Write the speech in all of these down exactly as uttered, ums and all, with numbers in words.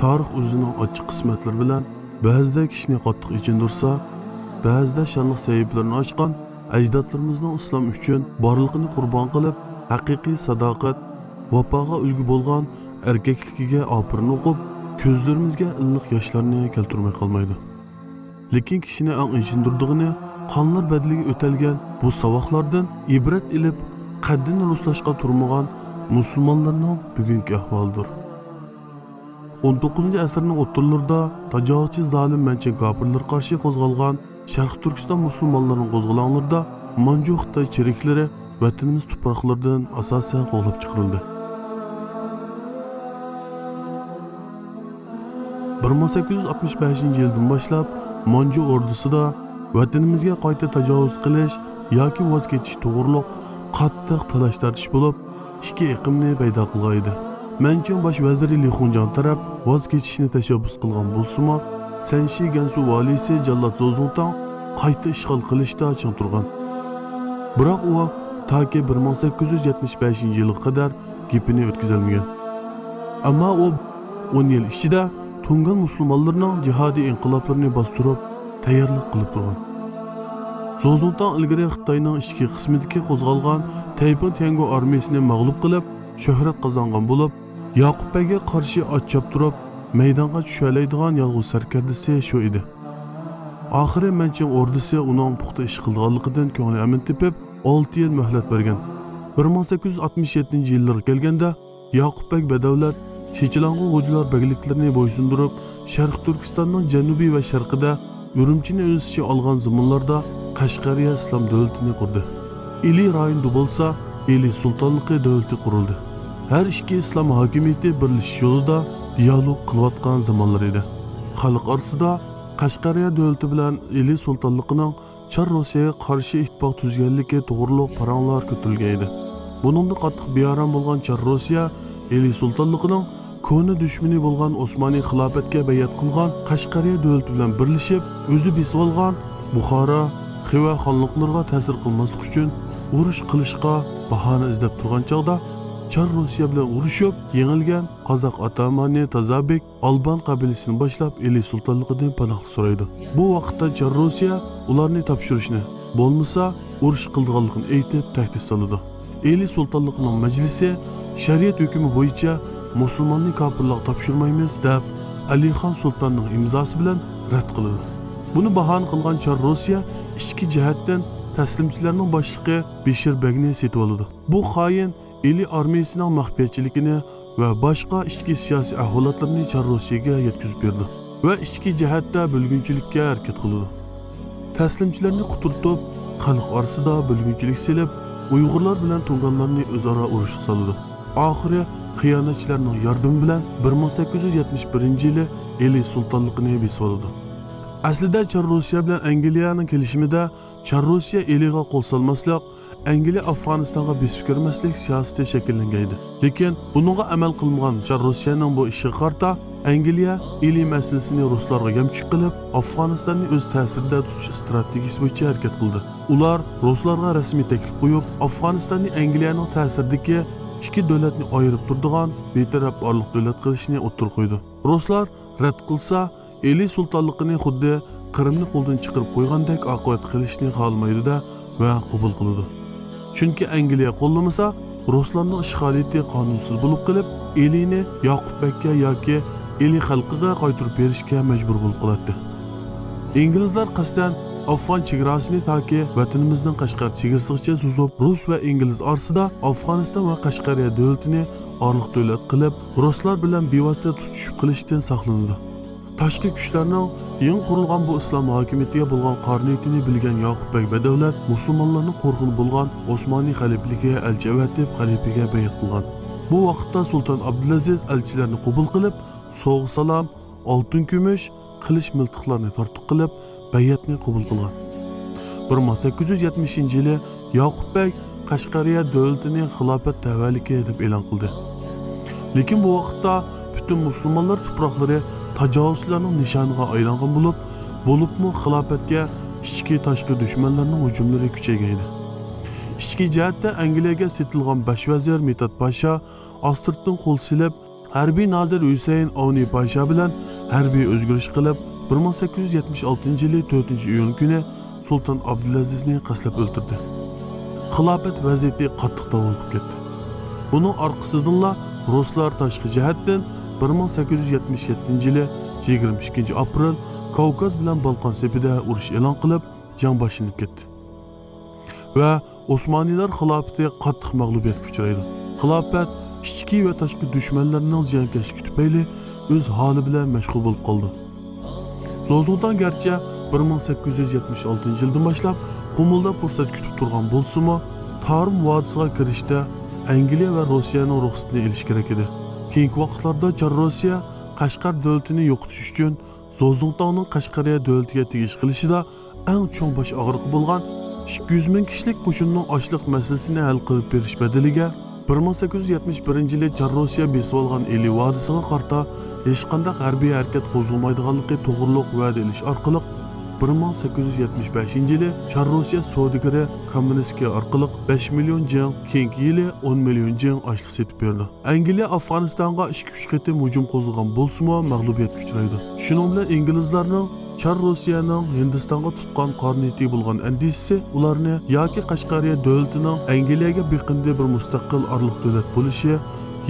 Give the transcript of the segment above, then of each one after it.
تارىخ ئۆزىنىڭ ئاچچىق قىسمەتلىرى بىلەن بەزىدە كىشىنى قاتتىق ئېچىندۇرسا، بەزىدە شانلىق سەھىپىلىرىنى ئاچقان ئەجدادلىرىمىزنىڭ ئىسلام ئۈچۈن بارلىقىنى قۇربان قىلىپ، ھەقىقىي ساداقەت، ۋاپاغا ئۈلگە بولغان ئەركەكلىكىگە ئاپىرىن ئوقۇپ، كۆزلىرىمىزگە ئىللىق ياشلارنى كەلتۈرمەي قالمايدۇ. لېكىن كىشىنى ئەڭ ئېچىندۇرىدىغىنى، قانلار بەدىلىگە ئۆتەلگەن بۇ ساۋاقلاردىن ئىبرەت ئېلىپ، قەددىنى رۇسلاشقا تۇرمىغان مۇسۇلمانلارنىڭ بۈگۈنكى ئەھۋالىدۇر. ئون توققۇزىنچى ئەسىرنىڭ ئوتتۇرىلىرىدا تاجاۋۇزچى زالىم مەنچىن كاپىرلىرىغا قارشى قوزغالغان شەرقىي تۈركىستان مۇسۇلمانلىرىنىڭ قوزغىلاڭلىرىدا مانجۇ خىتاي چېرىكلىرى ۋەتىنىمىز تۇپراقلىرىدىن ئاساسەن قوغلاپ چىقىرىلدى. بىر مىڭ سەككىز يۈز ئاتمىش بەشىنچى يىلدىن باشلاپ مانجۇ ئوردىسىدا ۋەتىنىمىزگە قايتا تاجاۋۇز قىلىش ياكى ۋاز كېچىش توغرۇلۇق قاتتىق تالاش-تارتىش بولۇپ، ئىككى ئېقىمنى پەيدا قىلغان ئىدى. مەنچىڭ باش ۋەزىرى لى خۇڭجاڭ تەرەپ ۋاز كېچىشنى تەشەببۇس قىلغان بولسىمۇ، سەنشى گەنسۇ ۋالىيسى جاللات زوزۇڭتاڭ قايتا ئىشغال قىلىشتا چىڭ تۇرغان. بىراق ئۇ تاكى بىر مىڭ سەككىز يۈز يەتمىش بەشىنچى يىلغا قەدەر گېپىنى ئۆتكۈزەلمىگەن. ئەمما ئۇ ئون يىل ئىچىدە تۇڭگان مۇسۇلمانلىرىنىڭ جىھادىي ئىنقىلابلىرىنى باستۇرۇپ، تەييارلىق قىلىپ تۇرغان. زوزۇڭتاڭ ئىلگىرى خىتاينىڭ ئىچكى قىسمىدىكى قوزغالغان تەيپىڭ تيەنگو ئارمىيىسىنى مەغلۇپ قىلىپ، شۆھرەت قازانغان بولۇپ، ياقۇپ بەگگە قارشى ئات چاپتۇرۇپ، مەيدانغا چۈشەلەيدىغان يالغۇز سەركەردىسى شۇ ئىدى. ئاخىرى مەنچىڭ ئوردىسى ئۇنىڭ پۇختا ئىش قىلىدىغانلىقىدىن كۆڭلى ئەمىن تېپىپ، ئالتە يىل مۆھلەت بەرگەن. بىر مىڭ سەككىز يۈز ئاتمىش يەتتىنچى يىللىرىغا كەلگەندە، ياقۇپ بەگ بەدەۋلەت چېچىلاڭغۇ غوجىلار بەگلىكلىرىنى بويسۇندۇرۇپ، شەرقىي تۈركىستاننىڭ جەنۇبى ۋە شەرقىدە ئۈرۈمچىنى ئۆز ئىچىگە ئالغان زېمىنلاردا قەشقەرىيە ئىسلام دۆلىتىنى قۇردى. ئىلى رايونىدا بولسا ئىلى سۇلتانلىقى دۆلىتى قۇرۇلدى. ھەر ئىككى ئىسلام ھاكىمىيىتى بىرلىشىش يولىدا دىيالوگ قىلىۋاتقان زامانلىرى ئىدى. خەلق ئارىسىدا قەشقەرىيە دۆلىتى بىلەن ئىلى سۇلتانلىقىنىڭ چار روسىيەگە قارشى ئىتتىپاق تۈزگەنلىكى توغرۇلۇق پاراڭلار كۆتۈرۈلگەن ئىدى. بۇنىڭدىن قاتتىق بىئارام بولغان چار روسىيە ئىلى سۇلتانلىقىنىڭ كونا دۈشمىنى بولغان ئوسمانىي خىلاپەتكە بەيئەت قىلغان قەشقەرىيە دۆلىتى بىلەن بىرلىشىپ، ئۆزى بېسىۋالغان بۇخارا، خىۋا خانلىقلىرىغا تەسىر قىلماسلىق ئۈچۈن ئۇرۇش قىلىشقا باھانە ئىزدەپ تۇرغان چاغدا، چار روسىيە بىلەن ئۇرۇشۇپ يېڭىلگەن قازاق ئاتامانى تازابېك ئالبان قەبىلىسىنى باشلاپ ئىلى سۇلتانلىقىدىن پاناھلىق سورايدۇ. بۇ ۋاقىتتا چار روسىيە ئۇلارنى تاپشۇرۇشنى، بولمىسا ئۇرۇش قىلىدىغانلىقىنى ئېيتىپ تەھدىت سالىدۇ. ئىلى سۇلتانلىقىنىڭ مەجلىسى شەرىئەت ھۆكمى بويىچە مۇسۇلماننى كاپىرلارغا تاپشۇرمايمىز دەپ ئەلىخان سۇلتاننىڭ ئىمزاسى بىلەن رەت قىلىدۇ. بۇنى باھانە قىلغان چار روسىيە ئىچكى جەھەتتىن تەسلىمچىلەرنىڭ باشلىقى بېشىر بەگنى سېتىۋالىدۇ. بۇ خائىن ئىلى ئارمىيىسىنىڭ مەخپىيەتچىلىكىنى ۋە باشقا ئىچكى سىياسىي ئەھۋالاتلىرىنى چار روسىيەگە يەتكۈزۈپ بېرىدۇ ۋە ئىچكى جەھەتتە بۆلگۈنچىلىككە ھەرىكەت قىلىدۇ. تەسلىمچىلەرنى قۇترىتىپ، خەلق ئارىسىدا بۆلگۈنچىلىك سېلىپ، ئۇيغۇرلار بىلەن تۇڭگانلارنى ئۆزئارا ئۇرۇشقا سالىدۇ. ئاخىرى خىيانەتچىلەرنىڭ ياردىمى بىلەن بىر مىڭ سەككىز يۈز يەتمىش بىرىنچى يىلى ئىلى سۇلتانلىقىنى بېسىۋالىدۇ. ئەسلىدە چار روسىيە بىلەن ئەنگلىيەنىڭ كېلىشىمىدە چار روسىيە ئىلىغا قول سالماسلىق، ئەنگلىيە ئافغانىستانغا بېسىپ كىرمەسلىك سىياسىتى شەكىللەنگەن ئىدى. لېكىن بۇنىڭغا ئەمەل قىلمىغان چار روسىيەنىڭ بۇ ئىشىغا قارىتا ئەنگلىيە ئىلى مەسىلىسىنى رۇسلارغا يەمچۈك قىلىپ، ئافغانىستاننى ئۆز تەسىرىدە تۇتۇش ئىستراتېگىيىسى بويىچە ھەرىكەت قىلدى. ئۇلار رۇسلارغا رەسمىي تەكلىپ قويۇپ، ئافغانىستاننى ئەنگلىيەنىڭ تەسىرىدىكى ئىككى دۆلەتنى ئايرىپ تۇرىدىغان بىتەرەپ بارلىق دۆلەت قىلىشنى ئوتتۇرىغا قويدى. رۇسلار رەت قىلسا، ئىلى سۇلتانلىقىنى خۇددى قىرىمنى قولدىن چىقىرىپ قويغاندەك ئاقىۋەت قىلىشنى خالىمايدۇ-دە ۋە قوبۇل قىلىدۇ. چۈنكى ئەنگلىيە قوللىمىسا، رۇسلارنىڭ ئىشغالىيىتى قانۇنسىز بولۇپ قېلىپ، ئىلىنى ياقۇپ بەگكە ياكى ئىلى خەلقىگە قايتۇرۇپ بېرىشكە مەجبۇر بولۇپ قالاتتى. ئىنگلىزلار قەستەن ئافغان چېگراسىنى تاكى ۋەتىنىمىزنىڭ قەشقەر چېگرىسىغىچە سوزۇپ، رۇس ۋە ئىنگلىز ئارىسىدا ئافغانىستان ۋە قەشقەرىيە دۆلىتىنى ئارىلىق دۆلەت قىلىپ، رۇسلار بىلەن بىۋاسىتە تۇتۇشۇپ قېلىشتىن ساقلىنىدۇ. تاشقى كۈچلەرنىڭ يېڭى قۇرۇلغان بۇ ئىسلام ھاكىمىيىتىگە بولغان قارا نىيىتىنى بىلگەن ياقۇپ بەگ بەدەۋلەت مۇسۇلمانلارنىڭ قورغىنى بولغان ئوسمانىي خەلىپىلىكىگە ئەلچى ئەۋەتىپ، خەلىپىگە بەيئەت قىلغان. بۇ ۋاقىتتا سۇلتان ئابدۇلئەزىز ئەلچىلەرنى قوبۇل قىلىپ، سوۋغا-سالام، ئالتۇن-كۈمۈش، قىلىچ مىلتىقلارنى تارتۇق قىلىپ، بەيئەتنى قوبۇل قىلغان. بىر مىڭ سەككىز يۈز يەتمىشىنچى يىلى ياقۇپ بەگ قەشقەرىيە دۆلىتىنى خىلاپەت تەۋەلىكى دەپ ئېلان قىلدى. لېكىن بۇ ۋاقىتتا پۈتۈن مۇسۇلمانلار تۇپراقلىرى تاجاۋۇزچىلارنىڭ نىشانىغا ئايلانغان بولۇپ، بولۇپمۇ خىلاپەتكە ئىچكى، تاشقى دۈشمەنلەرنىڭ ھۇجۇملىرى كۈچەيگەن ئىدى. ئىچكى جەھەتتە ئەنگلىيەگە سېتىلغان باش ۋەزىر مىدھەت پاشا ئاستىرتتىن قول سېلىپ، ھەربىي نازىر ھۈسەيىن ئاۋنى پاشا بىلەن ھەربىي ئۆزگىرىش قىلىپ، بىر مىڭ سەككىز يۈز يەتمىش ئالتىنچى يىلى تۆتىنچى ئىيۇن كۈنى سۇلتان ئابدۇلئەزىزنى قەستلەپ ئۆلتۈردى. خىلاپەت ۋەزىيىتى قاتتىق داۋالغىپ كەتتى. بۇنىڭ ئارقىسىدىنلا رۇسلار تاشقى جەھەتتىن بىر مىڭ سەككىز يۈز يەتمىش يەتتىنچى يىلى يىگىرمە ئىككىنچى ئاپرېل كاۋكاز بىلەن بالقان سېپىدە ئۇرۇش ئېلان قىلىپ، جەڭ باشلىنىپ كەتتى. ۋە ئوسمانىيلار خىلاپىتى قاتتىق مەغلۇبىيەتكە ئۇچرايدۇ. خىلاپەت ئىچكى ۋە تاشقى دۈشمەنلەرنىڭ زىيانكەشلىكى تۈپەيلى ئۆز ھالى بىلەن مەشغۇل بولۇپ قالىدۇ. زوزۇڭتاڭ گەرچە بىر مىڭ سەككىز يۈز يەتمىش ئالتىنچى يىلدىن باشلاپ قۇمۇلدا پۇرسەت كۈتۈپ تۇرغان بولسىمۇ، تارىم ۋادىسىغا كىرىشتە ئەنگلىيە ۋە روسىيەنىڭ رۇخسىتىنى ئېلىش كېرەك ئىدى. كېيىنكى ۋاقىتلاردا چار روسىيە قەشقەر دۆلىتىنى يوقىتىش ئۈچۈن زوزۇڭتاڭنىڭ قەشقەرىيە دۆلىتىگە تېگىش قىلىشىدا ئەڭ چوڭ باش ئاغرىقى بولغان ئىككى يۈز مىڭ كىشىلىك قوشۇننىڭ ئاشلىق مەسىلىسىنى ھەل قىلىپ بېرىش بەدىلىگە، بىر مىڭ سەككىز يۈز يەتمىش بىرىنچى يىلى چار روسىيە بېسىۋالغان ئىلى ۋادىسىغا قارىتا ھېچقانداق ھەربىي ھەرىكەت قوزغىمايدىغانلىقى توغرۇلۇق ۋەدە ئېلىش ئارقىلىق، بىر مىڭ سەككىز يۈز يەتمىش بەشىنچى يىلى چار روسىيە سودىگىرى كامېنسكىي ئارقىلىق بەش مىليون جىڭ، كېيىنكى يىلى ئون مىليون جىڭ ئاشلىق سېتىپ بېرىدۇ. ئەنگلىيە ئافغانىستانغا ئىككى-ئۈچ قېتىم ھۇجۇم قوزغىغان بولسىمۇ، مەغلۇبىيەتكە ئۇچرايدۇ. شۇنىڭ بىلەن ئىنگلىزلارنىڭ چار روسىيەنىڭ ھىندىستانغا تۇتقان قارا نىيىتى بولغان ئەندىشىسى ئۇلارنى ياكى قەشقەرىيە دۆلىتىنىڭ ئەنگلىيەگە بېقىندى بىر مۇستەقىل ئارىلىق دۆلەت بولۇشى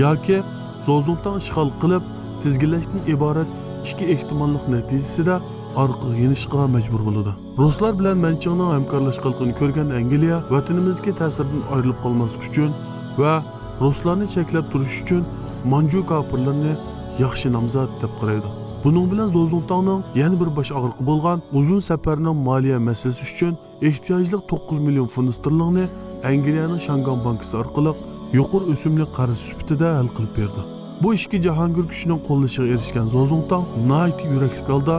ياكى زوزۇڭتاڭ ئىشغال قىلىپ تىزگىنلەشتىن ئىبارەت ئىككى ئېھتىماللىق نەتىجىسىدە ئارقىغا يېنىشقا مەجبۇر بولىدۇ. رۇسلار بىلەن مەنچىڭنىڭ ھەمكارلاشقانلىقىنى كۆرگەن ئەنگلىيە ۋەتىنىمىزدىكى تەسىردىن ئايرىلىپ قالماسلىق ئۈچۈن ۋە رۇسلارنى چەكلەپ تۇرۇش ئۈچۈن مانجۇ كاپىرلىرىنى ياخشى نامزات دەپ قارايدۇ. بۇنىڭ بىلەن زوزۇڭتاڭنىڭ يەنە بىر باش ئاغرىقى بولغان ئۇزۇن سەپەرنىڭ مالىيە مەسىلىسى ئۈچۈن ئېھتىياجلىق توققۇز مىليون فۇنت ستېرلىڭنى ئەنگلىيەنىڭ شاڭگاڭ بانكىسى ئارقىلىق يۇقىرى ئۆسۈملۈك قەرز سۈپىتىدە ھەل قىلىپ بېرىدۇ. بۇ ئىككى جاھانگىر كۈچىنىڭ قوللىشىغا ئېرىشكەن زوزۇڭتاڭ ناھايىتى يۈرەكلىك ھالدا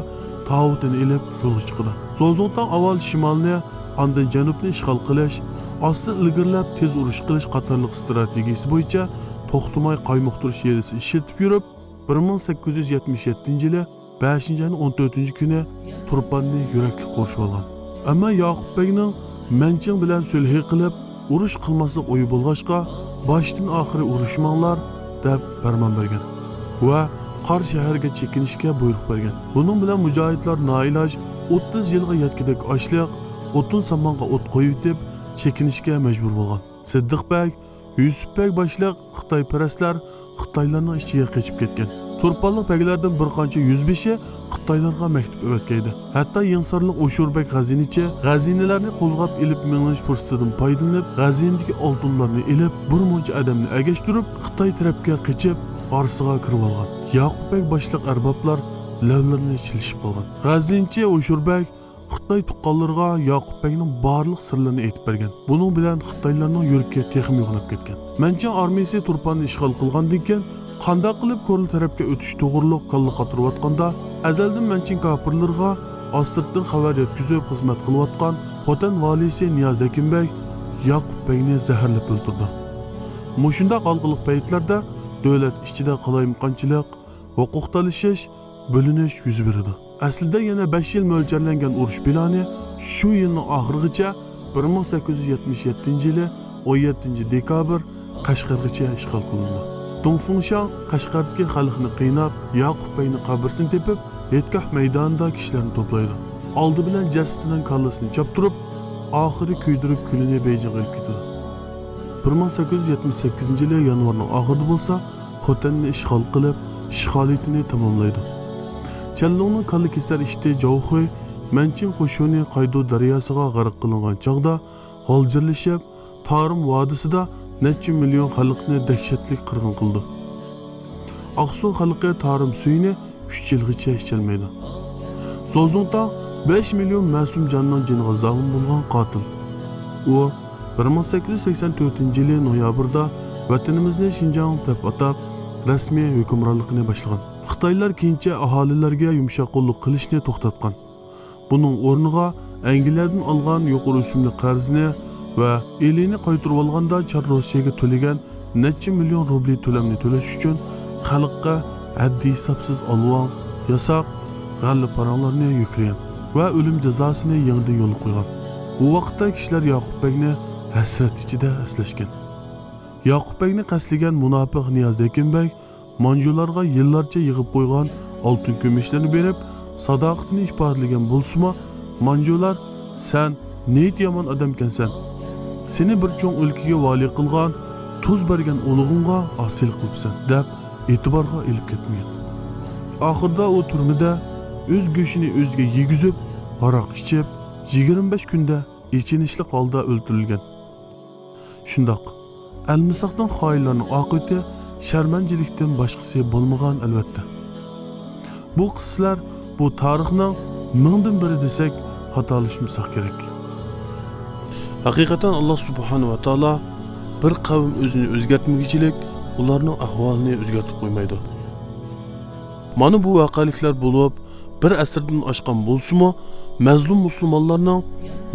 تاۋۇتىنى ئېلىپ يولغا چىقىدۇ. زوزۇڭتاڭ ئاۋۋال شىمالنى، ئاندىن جەنۇبنى ئىشغال قىلىش، ئاستا ئىلگىرىلەپ تېز ئۇرۇش قىلىش قاتارلىق ستراتېگىيىسى بويىچە توختىماي قايمۇقتۇرۇش ھىيلىسى ئىشلىتىپ يۈرۈپ، بىر مىڭ سەككىز يۈز يەتمىش يەتتىنچى يىلى بەشىنچى ئاينىڭ ئون تۆتىنچى كۈنى تۇرپاننى يۈرەكلىك قورشىۋالغان. ئەمما ياقۇپ بەگنىڭ مەنچىڭ بىلەن سۈلھى قىلىپ، ئۇرۇش قىلماسلىق ئويى بولغاچقا، باشتىن ئاخىرى ئۇرۇشماڭلار، دەپ پەرمان بەرگەن ۋە قار شەھەرگە چېكىنىشكە بۇيرۇق بەرگەن. بۇنىڭ بىلەن مۇجاھىدلار نائىلاج ئوتتۇز يىلغا يەتكۈدەك ئاشلىق، ئوتۇن سامانغا ئوت قويۇۋېتىپ، چېكىنىشكە مەجبۇر بولغان. سىددىق بەگ، يۈسۈپ بەگ باشلىق خىتايپەرەسلەر خىتايلارنىڭ ئىچىگە قېچىپ كەتكەن. تۇرپانلىق بەگلەردىن بىر قانچە يۈزبېشى خىتايلارغا مەكتۇپ ئەۋەتكەيدى. ھەتتا يېڭىسارلىق ئوشۇر بەگ غەزىنىچى غەزىنىلەرنى قوزغاپ ئېلىپ مېڭىش پۇرسىتىدىن پايدىلىنىپ، غەزىنىدىكى ئالتۇنلارنى ئېلىپ، بىر مۇنچە ئادەمنى ئەگەشتۈرۈپ، خىتاي تەرەپكە قېچىپ، ئارىسىغا كىرىۋالغان. ياقۇپ بەگ باشلىق ئەربابلار لەۋلىرىنى چىلىشىپ قالغان. غەزىنىچى ئوشۇر بەگ خىتاي تۇغقانلىرىغا ياقۇپ بەگنىڭ بارلىق سىرلىرىنى ئېيتىپ بەرگەن. بۇنىڭ بىلەن خىتايلارنىڭ يۈرىكى تېخىمۇ يوغىناپ كەتكەن. مەنچىڭ ئارمىيىسى تۇرپاننى ئىشغال قىلغاندىن كېيىن، قانداق قىلىپ كورلا تەرەپكە ئۆتۈش توغرۇلۇق كاللا قاتۇرۇۋاتقاندا، ئەزەلدىن مەنچىڭ كاپىرلىرىغا ئاستىرتتىن خەۋەر يەتكۈزۈپ خىزمەت قىلىۋاتقان خوتەن ۋالىيسى نىياز ھەكىم بەگ ياقۇپ بەگنى زەھەرلەپ ئۆلتۈرىدۇ. مۇشۇنداق ھالقىلىق پەيتلەردە دۆلەت ئىچىدە قالايمىقانچىلىق، ھوقۇق تالىشىش، بۆلۈنۈش يۈز بېرىدۇ. ئەسلىدە يەنە بەش يىل مۆلچەرلەنگەن ئۇرۇش پىلانى شۇ يىلنىڭ ئاخىرىغىچە، بىر مىڭ سەككىز يۈز يەتمىش يەتتىنچى يىلى ئون يەتتىنچى دېكابىر قەشقەرگىچە ئىشغال قىلىنىدۇ. دۇڭ فېڭشياڭ قەشقەردىكى خەلقنى قىيناپ، ياقۇپ بەگنىڭ قەبرىسىنى تېپىپ، ھېيتگاھ مەيدانىدا كىشىلەرنى توپلايدۇ. ئالدى بىلەن جەسىتىنىڭ كاللىسىنى چاپتۇرۇپ، ئاخىرى كۆيدۈرۈپ كۈلىنى بېيجىڭغا ئېلىپ كېتىدۇ. بىر مىڭ سەككىز يۈز يەتمىش سەككىزىنچى يىلى يانۋارنىڭ ئاخىرىدا بولسا خوتەننى ئىشغال قىلىپ، ئىشغالىيىتىنى تاماملايدۇ. چيەنلۇڭنىڭ كاللا كېسەر ئىتى جاۋخۇي مەنچىڭ قوشۇنى قايدۇ دەرياسىغا غەرق قىلىنغان چاغدا غالجىرلىشىپ، تارىم ۋادىسىدا نەچچە مىليون خەلقنى دەھشەتلىك قىرغىن قىلىدۇ. ئاقسۇ خەلقى تارىم سۈيىنى ئۈچ يىلغىچە ئىچەلمەيدۇ. زوزۇڭتاڭ بەش مىليون مەسۇم جاننىڭ جېنىغا زامىن بولغان قاتىل. ئۇ بىر مىڭ سەككىز يۈز سەكسەن تۆتىنچى يىلى نويابىردا ۋەتىنىمىزنى شىنجاڭ دەپ ئاتاپ، رەسمىي ھۆكۈمرانلىقىنى باشلىغان. خىتايلار كېيىنچە ئاھالىلەرگە يۇمشاق قوللۇق قىلىشنى توختاتقان. بۇنىڭ ئورنىغا ئەنگلىيەدىن ئالغان يۇقىرى ئۆسۈملۈك قەرزنى ۋە ئىلىنى قايتۇرۇۋالغاندا چار روسىيەگە تۆلىگەن نەچچە مىليون روبلى تۆلەمنى تۆلەش ئۈچۈن خەلققە ھەددى-ھېسابسىز ئالۋاڭ، ياساق، غەللە پاراڭلارنى يۈكلىگەن ۋە ئۆلۈم جازاسىنى يېڭىدىن يولغا قويغان. بۇ ۋاقىتتا كىشىلەر ياقۇپ بەگنى ھەسرەت ئىچىدە ئەسلەشكەن. ياقۇپ بەگنى قەستلىگەن مۇناپىق نىياز ھېكىم بەگ مانجۇلارغا يىللارچە يىغىپ قويغان ئالتۇن كۈمۈشلىرىنى بېرىپ، ساداقىتىنى ئىپادىلىگەن بولسىمۇ، مانجۇلار، سەن نېيىت يامان ئادەمكەنسەن. سېنى بىر چوڭ ئۆلكىگە ۋالىي قىلغان، تۇز بەرگەن ئۇلۇغۇڭغا ئاسىيلىق قىلىپسەن، دەپ ئېتىبارغا ئېلىپ كەتمىگەن. ئاخىرىدا ئۇ تۈرمىدە ئۆز گۆشىنى ئۆزىگە يېگۈزۈپ، ھاراق ئىچىپ، يىگىرمە بەش كۈندە ئېچىنىشلىق ھالدا ئۆلتۈرۈلگەن. شۇنداق، ئەلمىساقتىن خائىنلارنىڭ ئاقىۋىتى شەرمەنچىلىكتىن باشقىسى بولمىغان، ئەلۋەتتە. بۇ قىسسىلەر بۇ تارىخنىڭ مىڭدىن بىرى دېسەك، خاتالاشمىساق كېرەك. ھەقىقەتەن، ئاللا سۇبھانە ۋە تائالا بىر قەۋم ئۆزىنى ئۆزگەرتمىگۈچىلىك ئۇلارنىڭ ئەھۋالىنى ئۆزگەرتىپ قويمايدۇ. مانا بۇ ۋەقەلىكلەر بولۇپ، بىر ئەسىردىن ئاشقان بولسىمۇ، مەزلۇم مۇسۇلمانلارنىڭ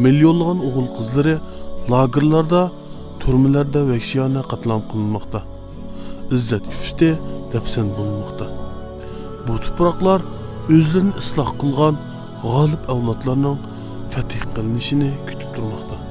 مىليونلىغان ئوغۇل-قىزلىرى لاگېرلاردا، تۈرمىلەردە ۋەھشىيانە قەتلىئام قىلىنماقتا. ئىززەت-ئىپپىتى دەپسەندە بولۇنماقتا. بۇ تۇپراقلار ئۆزلىرىنى ئىسلاھ قىلغان غالىب ئەۋلادلارنىڭ فەتھ قىلىنىشىنى كۈتۈپ تۇرماقتا.